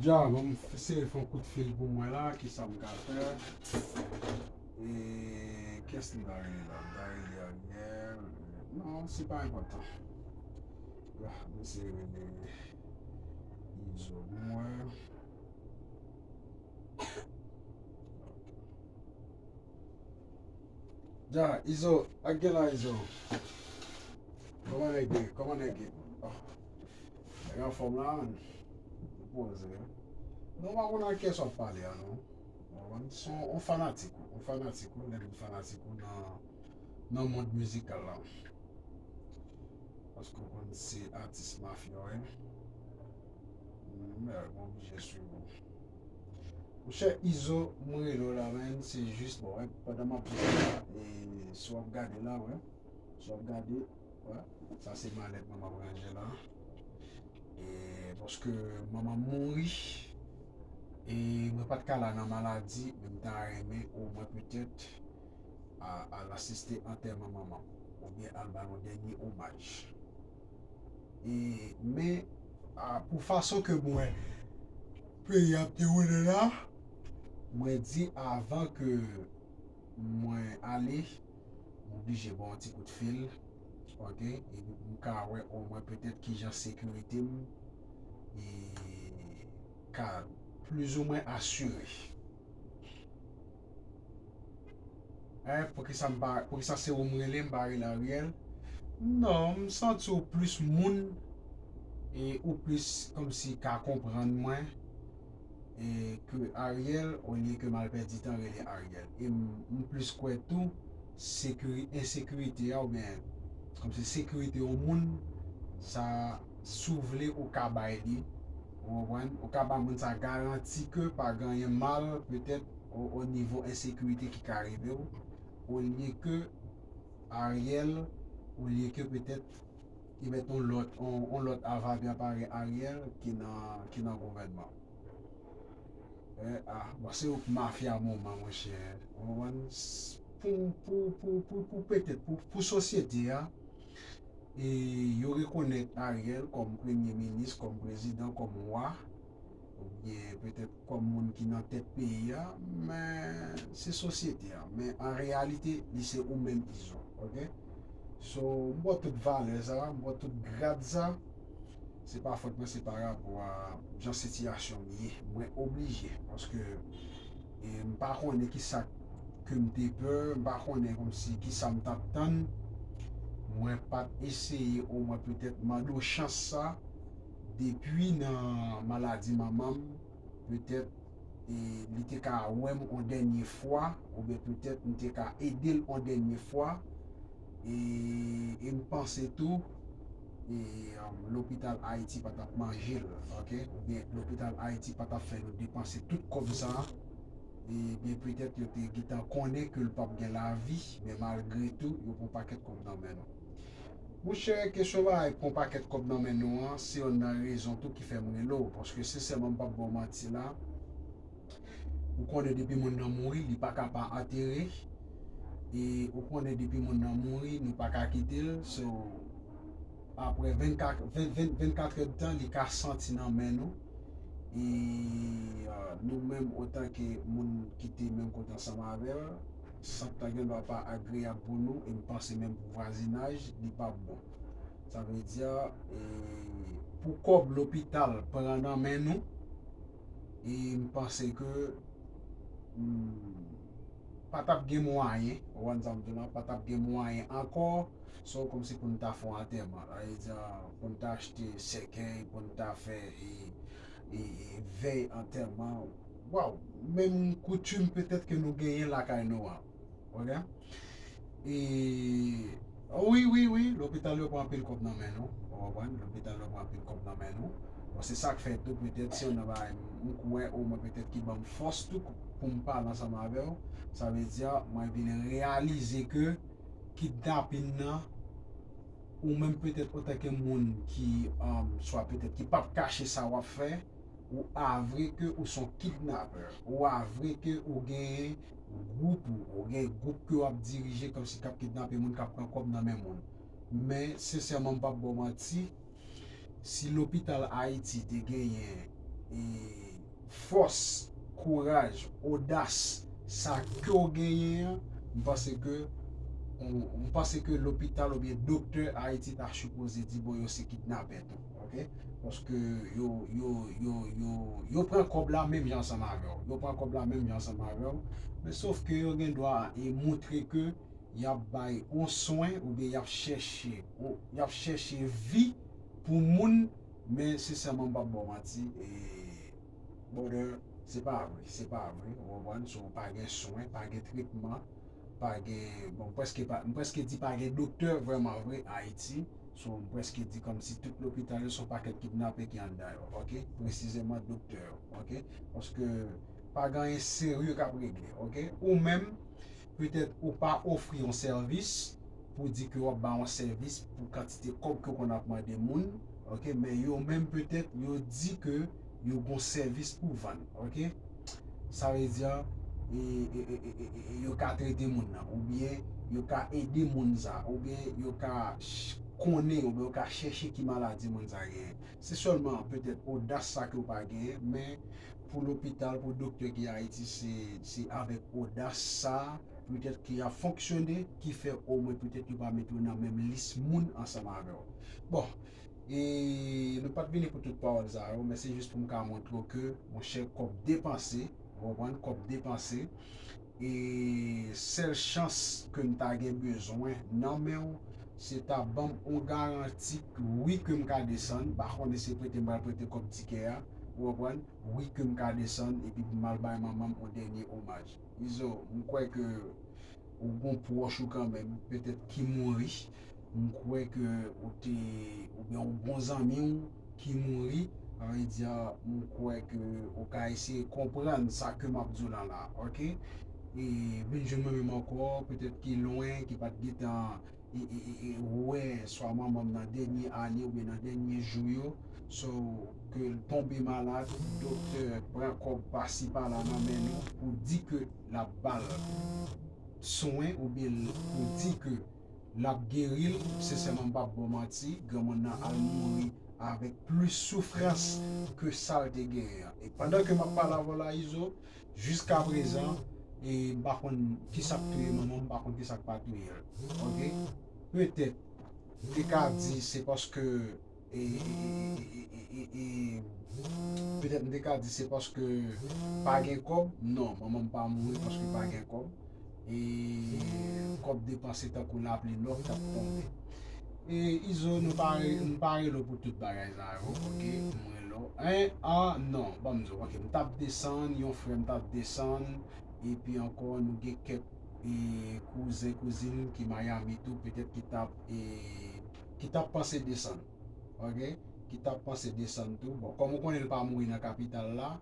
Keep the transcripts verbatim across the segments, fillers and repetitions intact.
Ja, ban m eseye fè yon kout fil pou m wè la, kisa m ka fè. E kiyès m ta rele la? M ta rele Ariel. Non, se pa enpòtan. Ya, m eseye rele Izo pou m wè. Ja, Izo, ak gen la, Izo. Kòman nèg ye? Kòman nèg ye? Oh. Nèg anfòm la, man. Ou poze, wi. Non, m pa konn ak kiyès w ap pale a, non. Ou konprann? Se yon, yon fanatik ou. Yon fanatik ou, lè m di fanatik ou nan, nan mond mizikal la. Paske ou konn se atis mafya w ye. Men, mwen oblije swiv ou. Monchè Izo, m rele w la, man, se jis, bon, wè, pandan m ap di sa, e si w ap gade la, wè, si w ap gade, wè, sa se malèt mwen m ap ranje la. E paske manman m mouri, e mwen pa t ka la nan maladi, men m ta renmen omwen petèt a, al asiste antèman manman m, oubyen al ba l yon dènye omaj. E, men, a, pou fason ke m wè peyi a ap dewoule la, mwen di avan ke mwen ale, m oblije ba w yon ti kout fil, ok? Epi pou m ka wè omwen petèt kijan sekirite m e ka plizoumwen asire. Hein, poukisa m pa, poukisa se ou m rele, m pa rele Ariel? Non, m santi w plis moun e ou plis kòmsi ka konprann mwen e ke Ariel, olye ke m al pèdi tan rele Ariel. E m, m plis kwè tou, sekiri-, ensekirite a oubyen kòmsi sekirite yon moun, sa, si w vle, ou ka bay li. Ou konprann? Ou ka ba moun sa garanti ke pa gen anyen mal, petèt, o, o nivo ensekirite ki ka rive w, olye ke Ariel, olye ke petèt y mèt yon lòt, yon, yon lòt ava byen parèy Ariel ki nan, ki nan gouvènman. Eh, ah, bon, se yon mafya moman, monchè. Ou konprann? S-, pou, pou, pou, pou, pou petèt, pou, pou sosyete a, e yo rekonèt Ariel kòm premye minis, kòm prezidan, kòm wa, oubyen petèt kòm moun ki nan tèt peyi a, men se sosyete a. Men an reyalite, li se ou menm Izo, ok? So, m ba w tout valè sa, m ba w tout grad sa. Se pa fòt mwen, se pa rapò a jan sitiyasyon m ye. Mwen oblije, paske, e, m pa konnen kisa ke m te pè, m pa konnen kòmsi kisa m t ap tann. Mwen pa t eseye omwen petèt mande w chans sa depi nan maladi manman m, petèt, e, li te ka wè m yon dènye fwa, oubyen petèt m te ka ede l yon dènye fwa, e, e m panse tou, e, um, lopital Ayiti pa t ap manje l, ok? Oubyen lopital Ayiti pa t ap fè nou depanse tout kòb sa, ebyen petèt yo te gentan konnen ke l p ap gen lavi, men malgre tou, yo pran pakèt kòb nan men nou. Monchè, kesyon bagay pran pakèt kòb nan men nou an, se yonn nan rezon tou ki fè m rele w, paske sensèman m p ap ba w manti la, ou konnen depi moun nan mouri, li pa ka pa antere, e ou konnen depi moun nan mouri, nou pa ka kite l, so, apre vennkat, ven, ven, vennkat èdtan, li ka santi nan men nou, e, euh, nou menm, otanke moun ki te menm kote ansanm avè l, sant lan gen dwa pa agreyab pou nou, e m panse menm pou vwazinaj, li p ap bon. Sa vle di, e, pou kòb lopital pran nan men nou, e m panse ke, hmm, pa t ap gen mwayen, ou konprann sa m di w la, pa t ap gen mwayen ankò, so kòmsi pou n ta fè yon antèman, sa vle di, pou n ta achte sèkèy, pou n ta fè, e, e, e, vèy antèman. Waw, menm koutim petèt ke nou genyen lakay nou an. Ok? E, wi, wi, wi, lopital yo pran anpil kòb nan men nou. Ou konprann? Lopital yo pran anpil kòb nan men nou. Bon, se sa k fè tou, petèt, se youn nan bagay m kwè, omwen petèt ki ban m fòs tou pou m pale ansanm avè w. Sa vle di, mwen vin reyalize ke kidnapin nan, ou menm petèt antanke moun ki, um, swa petèt ki p ap kache sa w ap fè, ou avwe ke ou se yon kidnapè, ou avwe ke ou gen gwoup ou, ou gen gwoup ke w ap dirije kòmsi k ap kidnape moun, k ap pran kòb nan men moun. Men, sensèman, m p ap ba w manti, si lopital Ayiti te genyen, e, fòs, kouraj, odas, sa ke w genyen an, m panse ke, m panse ke lopital oubyen doktè Ayiti ta sipoze di, bon, yo se kidnapè tou, oke? Paske yo, yo, yo, yo, yo pran kòb la menm jan ansanm avè w. Yo pran kòb la menm jan ansanm avè w. Men sof ke yo gen dwa e montre ke y ap bay yon swen oubyen y ap chèche, y ap chèche vi pou moun, men sensèman, m p ap ba w manti, e, brother, se pa vre, se pa vre, ou konprann? So, pa gen swen, pa gen tretman, pa gen, bon, m prèske pa, m prèske di pa gen doktè vrèman vre Ayiti. So, m prèske di kòmsi tout lopital yo se yon pakèt kidnapè ki anndan yo, oke? Presizeman doktè yo, oke? Paske pa gen anyen serye k ap regle, oke? Ou menm, petèt ou pa ofri yon sèvis pou di ke w ap ba yon sèvis pou kantite kòb ke w konn ap mande moun, oke? Men yo menm petèt yo di ke yo gon sèvis pou vann, oke? Sa vle di, e, e, e, e, e, e, yo ka trete moun nan, oubyen yo ka ede moun sa, oubyen yo ka ch-, konnen, oubyen yo ka chèche ki maladi moun sa genyen. Se sèlman petèt odas sa ke w pa genyen, men pou lopital, pou doktè ki Ayiti, se, se avèk odas sa, petèt ki ap fonksyone, ki fè omwen petèt yo pa mete w nan menm lis moun ansanm avè w. Bon, e nou pa t vini pou tout pawòl sa yo, men se jis pou m ka montre w ke, monchè, kòb depanse, ou konprann, kòb depanse, e sèl chans ke m ta gen bezwen nan men w, se ta ban m yon garanti, wi, ke m ka desann, m pa konnen se prete m pral prete kòb tikè a, ou konprann, wi, ke m ka desann, epi pou m al bay manman m yon dènye omaj. Izo, m kwè ke ou gon pwòch ou kanmenm, petèt ki mouri, m kwè ke ou te, oubyen yon bon zanmi w ki mouri, sa vle di, m kwè ke ou ka eseye konprann sa ke m ap di w la la, oke? E vin jwenn mwen menm ankò, petèt ki lwen, ki pa t gentan e, e, e, e, wè swa manman m nan dènye ane oubyen nan dènye jou yo, so ke l tonbe malad, doktè pran kòb pasi pala nan men nou pou di ke l ap ba l swen oubyen l, pou di ke l ap geri l, sensèman, m p ap ba w manti, granmoun nan al mouri avèk plis soufrans ke sa l te genyen an. E pandan ke m ap pale avè w la, Izo, jiskaprezan, e m pa konn kisa k touye manman m, m pa konn kisa k pa touye l. Oke? Petèt, m te ka di se paske, e, e, e, e, e, e, e, petèt m te ka di se paske pa gen kòb. Non, manman m pa mouri paske pa gen kòb. E kòb depanse tankou lapli nòv k ap tonbe. E Izo, nou pa re-, nou pa rele w pou tout bagay sa yo, oke? M rele w. En, a, non, ban m di w, oke, m t ap desann, yon frè m t ap desann, epi ankò, nou gen kèk, e, kouzen, kouzin ki Miami tou, petèt ki t ap, e, ki t ap panse desann, oke? Ki t ap panse desann tou. Bon, kòm ou konnen l pa mouri nan kapital la,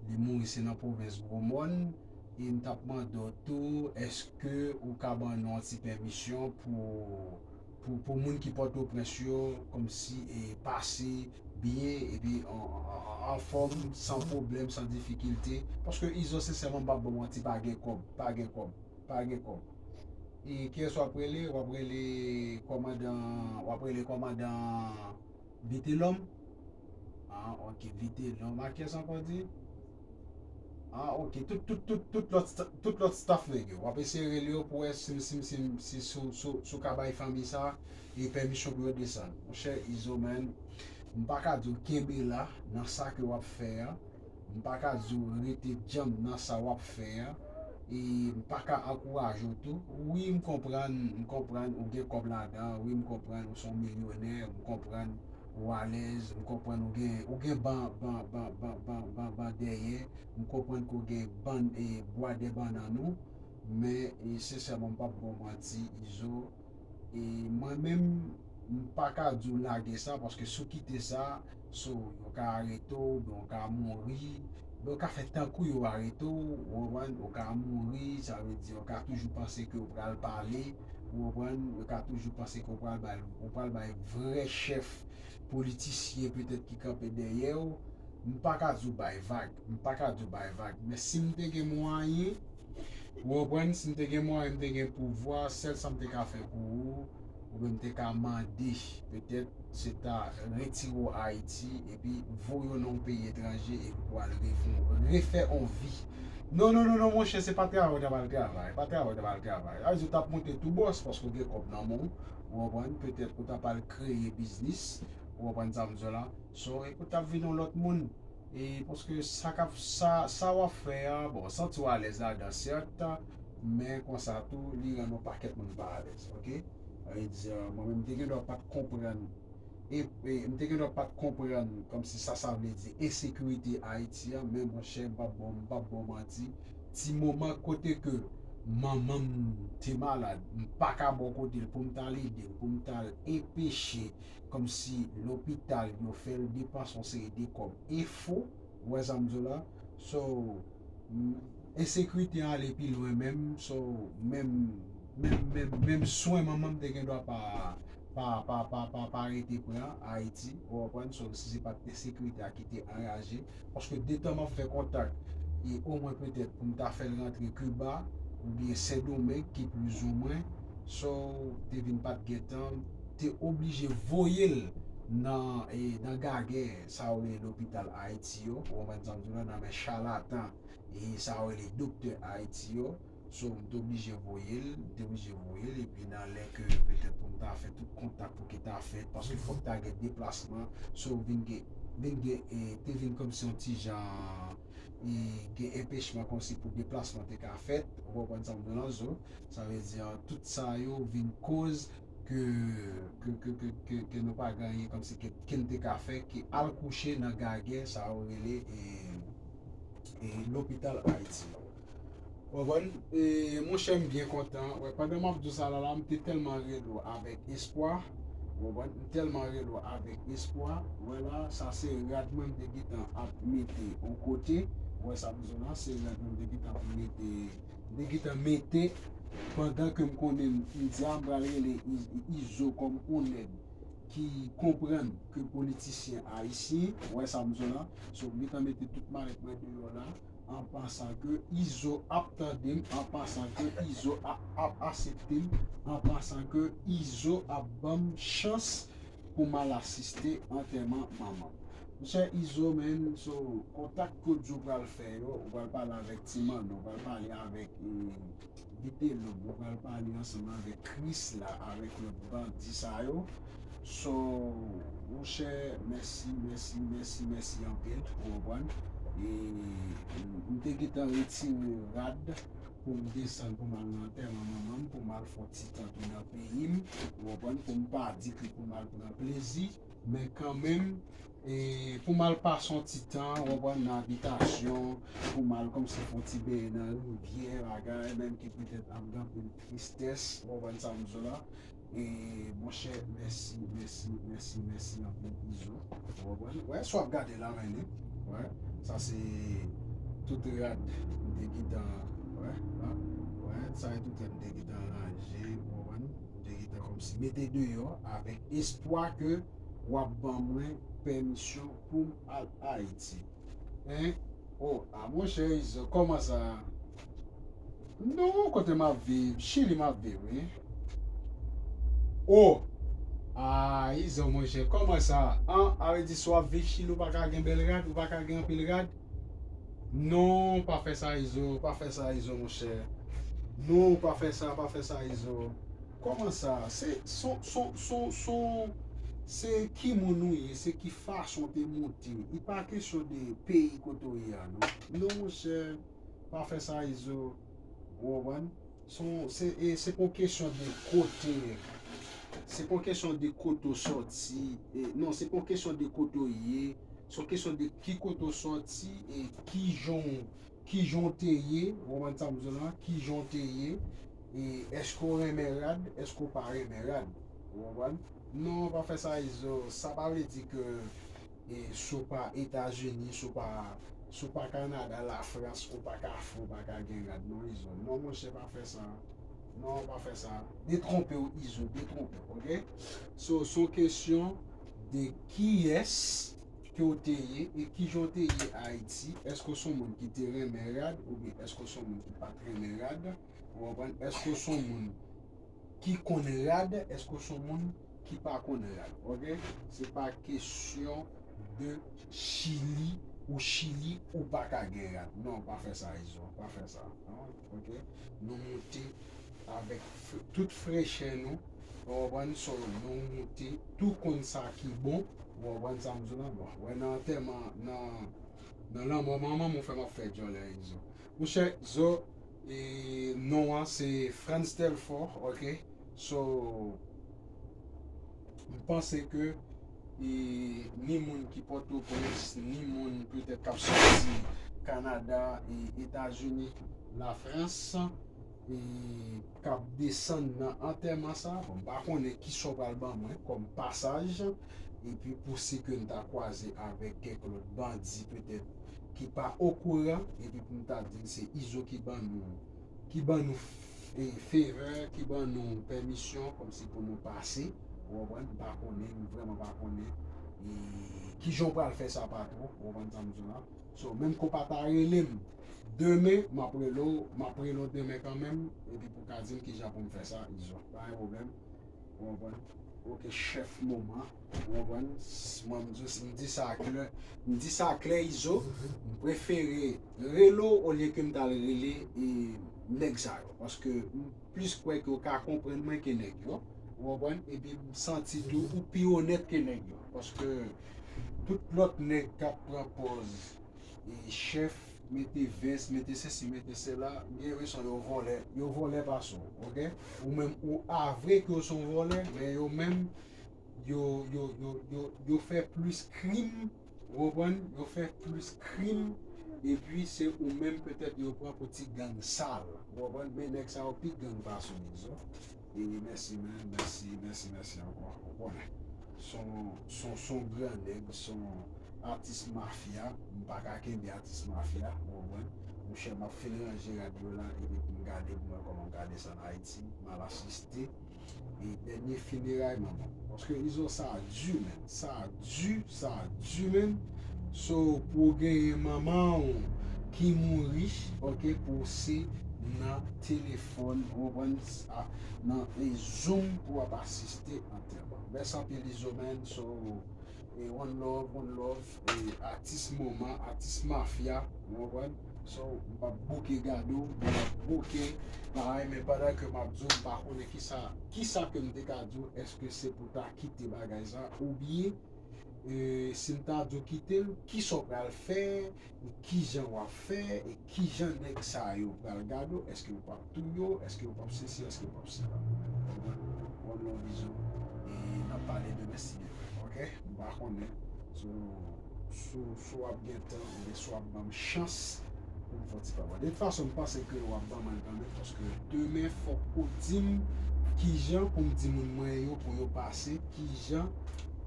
li mouri se nan pwovens Gwomòn, e m t ap mande w tou, èske ou ka ban nou yon ti pèmisyon pou, pou, pou moun ki Pòtoprens yo, kòmsi, e, pase byen, epi an, an, an, anfòm, san pwoblèm, san difikilte? Paske Izo, sensèman, m p ap ba w manti, pa gen kòb, pa gen kòb, pa gen kòb. E kiyès w ap rele? W ap rele kòmandan, w ap rele kòmandan Vitelòm? Ah, oke, Vitelòm. A kiyès ankò di? Ah, oke, tout, tout, tout, tout lòt sta-, tout lòt staff nèg yo. W ap eseye rele yo pou wè si, si, si, si, si, si, si w ka bay fanmi sa e pèmisyon pou yo desann. Monchè Izo, man, m pa ka di w kenbe la nan sa ke w ap fè a. M pa ka di w rete djanm nan sa w ap fè a. E m pa ka ankouraje w tou. Wi, m konprann, m konprann ou gen kòb ladan. Wi, m konprann ou se yon milyonè. M konprann ou alèz. M konprann ou gen, ou gen ban, ban, ban dèyè. M konprann ke w gen bann, e, bwa dè bannann ou. Men, e, sensèman, m p ap ba w manti, Izo. E mwen menm, m pa ka di w lage sa, paske si w kite sa, so, yo ka arete w, oubyen w ka mouri, oubyen w ka fè tankou yo arete w, ou konprann, ou ka mouri, sa vle di, yo ka toujou panse ke w pral pale, ou konprann, yo ka toujou panse ke w pral bay, w pral bay vrè chèf politisyen petèt ki kanpe dèyè w. M pa ka di w bay vag, m pa ka di w bay vag, men si m te gen mwayen, ou konprann, si m te gen mwayen, m te gen pouvwa, sèl sa m te ka fè pou ou, Ou menm te ka mande, petèt, se ta retire w Ayiti, epi voye w nan yon peyi etranje, epi pou al refè, refè yon vi. Non, non, non, non, monchè, se pa travay ou t ap al travay. Pa travay ou t ap al travay. Sa vle di ou t ap monte tou bòs, paske ou gen kòb nan men w, ou konprann, petèt ou t ap al kreye biznis, ou konprann sa m di w la. So, ou t ap vin yon lòt moun. E paske sa k ap, sa, sa w ap fè a, bon, santi w alèz ladan, sèt, men konsa tou, li rann yon pakèt moun pa alèz, oke? Sa vle di, mwen menm, m te gen dwa pa t konprann, e, e, m te gen dwa pa t konprann, kòmsi sa, sa vle di, ensekirite Ayiti a, men monchè, m p ap ba w, m p ap ba w manti, ti moman kote ke manman m te malad, m pa ka bò kote l pou m t al ede l, pou m t al enpeche, kòmsi lopital yo fè l depanse yon seri de kòb enfo, ou wè sa m di w la? So, m, ensekirite a ale pi lwen menm, so, menm, menm, menm, menm swen manman m te gen dwa pa, pa, pa, pa, pa, pa rete pran Ayiti, ou konprann? So, si se pa t ensekirite a ki te anraje, paske detan m ap fè kontak, e omwen petèt pou m ta fè l rantre Kiba, oubyen Sendomeng, ki plizoumwen, so, te vin pa t gen tan, te oblije voye l nan, e, nan gagè, sa yo rele lopital Ayiti yo, ou konprann sa m di w la, nan men chalatan, e, sa yo rele doktè Ayiti yo. So, m te oblije voye l, m te oblije voye l, epi nan lè ke petèt pou m ta fè tout kontak pou ki ta fèt, paske fòk ta gen deplasman, so, vin gen, vin gen, e, te vin kòmsi yon ti jan, e, gen enpechman kòmsi pou deplasman te ka fèt, ou konprann sa m di w la, so, sa vle di, tout sa yo vin koz ke, ke, ke, ke, ke, ke nou pa gen anyen kòmsi ke, ke n te ka fè, ke al kouche nan gagè, sa yo rele, e, e, lopital Ayiti. Ou konprann? E, monchè, m byen kontan. Wè, pandan m ap di w sa la, la, m te tèlman rele w avèk espwa. Ou konprann? M tèlman rele w avèk espwa. Wè la, sa se rad mwen m te gentan ap mete yon kote. Wè sa m di w la, se rad mwen m te gentan ap mete, m te gentan mete pandan ke m konnen m, m di a m pral rele Iz-, Izo kòm yon nèg ki konprann ke politisyen ayisyen, wè sa m di w la. So, m gentan mete tout malèt mwen deyò la. An pansan ke Izo ap tande m, an pansan ke Izo ap, ap aksepte m, an pansan ke Izo ap ban m chans pou m al asiste antèman manman m. Monchè Izo, menn, so, kontak ke w di w pral fè yo, ou pral pale avèk Ti Manno, ou pral pale avèk, e, Vitelhomme, ou pral pale ansanm avèk Krisla, avèk lòt bandi sa yo. So, monchè, mèsi, mèsi, mèsi, mèsi anpil, ou konprann? E m te gentan retire rad pou m desann pou m al nan antèman manman m, pou m al fè yon ti tan tou nan peyi m, ou konprann? Pou m pa di ke pou m al pran plezi, men kanmenm, e pou m al pase yon ti tan, ou konprann, nan abitasyon, pou m al kòmsi fè yon ti benyen nan rivyè, bagay, menm ke petèt ap gen anpil tristès, ou konprann sa m di w la. E, monchè, mèsi, mèsi, mèsi, mèsi anpil, Izo. Ou konprann? Wè, si w ap gade la, men li. Wè, sa se tout rad m te gentan, wè, la. Wè, sa se tout rad m te gentan ranje, ou konprann? M te gentan kòmsi mete deyò avèk espwa ke w ap ban mwen pèmisyon pou m al Ayiti. Hein? Oh, a monchè Izo, kòman sa? Non, kote m ap viv? Chili m ap viv, wi. Oh! A, Izo, monchè, kòman sa? An, a vle di si w ap viv Chili, ou pa ka gen bèl rad, ou pa ka gen anpil rad? Non, pa fè sa, Izo, pa fè sa, Izo, monchè. Non, pa fè sa, pa fè sa, Izo. Kòman sa? Se, se, se, se, se, se ki moun ou ye, se ki fason w te moute. Li pa kesyon de peyi kote w ye a, non. Non, monchè, pa fè sa, Izo. Ou konprann? Se, se, e, se pa yon kesyon de kote. Se pa yon kesyon de kote w sòti. E, non, se pa yon kesyon de kote w ye. Se yon kesyon de ki kote w sòti e ki jan w, ki jan w te ye. Ou konprann sa m di w la? Ki jan w te ye? E èske w renmen rad? Èske w pa renmen rad? Ou konprann? Non, pa fè sa, Izo. Sa pa vle di ke, e, si w pa Etazini, si w pa, si w pa Kanada, Lafrans, ou pa ka fou, ou pa ka gen rad. Non, Izo. Non, monchè, pa fè sa. Non, pa fè sa. Detwonpe w, Izo, detwonpe w, oke? So, se yon kesyon de kiyès ke w te ye e kijan w te ye Ayiti. Èske w se yon moun ki te renmen rad oubyen èske w se yon moun ki pa t renmen rad? Ou konprann? Èske w se yon moun ki konn rad, èske w se yon moun ki pa konn rad, oke? Se pa kesyon de Chili, ou Chili, ou pa ka gen rad. Non, pa fè sa, Izo, pa fè sa. Non, oke? Nou moute avèk f- tout frechè nou, ou konprann? So, nou moute tou konn sa ki bon, ou konprann sa m di w la? Bon, wè nan antèman, nan, nan lanmò manman m, ou fè m ap fè djòlè, Izo. Monchè, Zo, e, non an se Frantz Telfort, oke? So, m panse ke e, ni moun ki Pòtoprens, ni moun petèt k ap sòti Kanada e Etazini, Lafrans, e, k ap desann nan antèman sa. Bon, m pa konnen kisa w pral ban mwen kòm pasaj, epi pou si ke m ta kwaze avèk kèk lòt bandi petèt ki pa okouran, epi pou m ta di l se Izo ki ban nou ki ban nou f- e, favor, ki ban nou pèmisyon kòmsi pou nou pase, ou konprann? M pa konnen, m vrèman pa konnen e, kijan w pral fè sa patwon, ou konprann sa m di w la? So, menm ke w pa ta rele m, demen, m ap rele w, m ap rele w demen kanmenm, epi pou w ka di m kijan pou m fè sa, Izo. Pa gen pwoblèm. Ou konprann? Oke, chèf moman. Ou konprann? S- Mwen, m di, m di sa klè. M di sa klè, Izo. M prefere rele w olye ke m t al rele e, nèg sa yo. Paske m plis kwè ke w ka konprann mwen ke nèg yo. Ou konprann? Epi m santi tou ou pi onèt ke nèg yo. Paske tout lòt nèg k ap pran pòz e chèf, mete vès, mete sesi, mete sela, m gen enpresyon yo vòlè, yo vòlè pase w, oke? Ou menm, ou avwe ke w se yon vòlè, men yo menm, yo, yo, yo, yo, yo fè plis krim, ou konprann? Yo fè plis krim, epi se ou menm petèt yo pran pou ti gang sal, ou konprann? Men nèg sa yo pi gang pase w, Izo. E mèsi, man. Mèsi, mèsi, mèsi ankò. Ou konnen. Son, son, son gran nèg, son atis mafya. M pa ka kenbe atis mafya, ou konprann? Monchè, m ap fin ranje rad yo la, epi pou m gade, pou m wè kòman m gade sa an Ayiti. M al asiste e dènye fineray manman. Paske Izo, sa di, man. Sa di, sa di, man. So, pou w genyen manman w ki mouri, oke, pou w se nan telefòn, ou konprann sa, nan e Zoom pou w ap asiste antèman. Mèsi anpil, Izo, man. So, e one love, one love, e atis moman, atis mafya, ou konprann? So, m p ap bouke gade w, m p ap bouke bagay, men pandan ke m ap di w, m pa konnen kisa, kisa ke m te ka di w, èske se pou ta kite bagay sa, oubyen e, si m ta di w kite l, kisa w pral fè, e kijan w ap fè, e kijan nèg sa yo pral gade w, èske yo p ap touye w, èske yo p ap sesi, èske yo p ap sela. Konprann? One love, Izo, e n ap pale demen si Dye vle, oke? M pa konnen. So, si w, si w ap gen tan, oubyen si w ap ban m chans pou m fè yon ti pawòl. De tout fason, m panse ke w ap ban mwen l kanmenm, paske demen fòk ou di m kijan pou m di moun mwen yo pou yo pase, kijan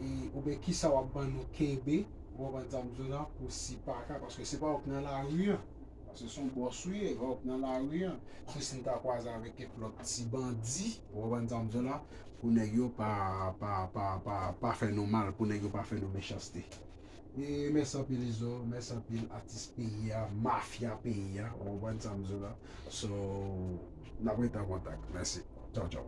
e, oubyen kisa w ap ban nou kenbe, ou konprann sa m di w la, pou si pa ka, paske se pa ou k nan lari an, paske se yon bòs ou ye, e pa ou k nan lari an. Pou si n ta kwaze avèk kèk lòt ti bandi, ou konprann sa m di w la, pou nèg yo pa, pa, pa, pa, pa fè nou mal, pou nèg yo pa fè nou mechanste. E mèsi anpil, Izo, mèsi anpil, atis peyi a, mafya peyi a, ou konprann sa m di w la. So, n ap rete an kontak. Mèsi. Tchaw, tchaw.